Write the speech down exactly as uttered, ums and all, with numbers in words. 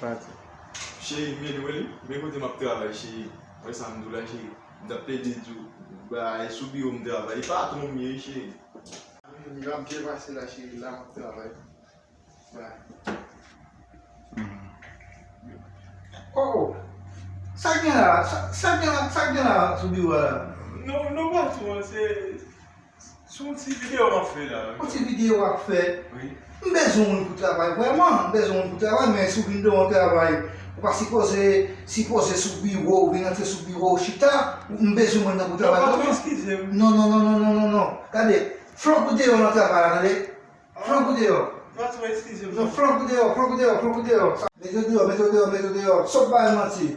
Pati. Cheri, men wè li, men kote m ap travay, cheri. Wè sa m di w la, cheri. M t ap plede di w, bay, sou biwo m travay. E patwon m ye, cheri. M ap byen pase la, cheri, la m ap travay. Bay. Oh, oh. Sa k gen la? Sa, sa k gen la? Sa k gen la sou biwo a la? Non, non, patwon, se, se yon ti videyo m ap fè la. Yon ti videyo w ap fè? Wi. M bezwen moun pou travay, vrèman. M bezwen moun pou travay, men si w vin devan yon travay, ou pa sipoze, sipoze sou biwo, ou vin antre sou biwo, ou chita, m bezwen moun nan pou travay. Non, patwon, eskize m. Non, non, non, non, non, non, non. Gade, flank ou deyò nan travay la, tande? Flank ou deyò. Patwon, eskize m. Non, flank ou deyò, flank ou deyò, flank ou deyò. Mete w deyò, mete w deyò, mete w deyò. Sòt bay manti.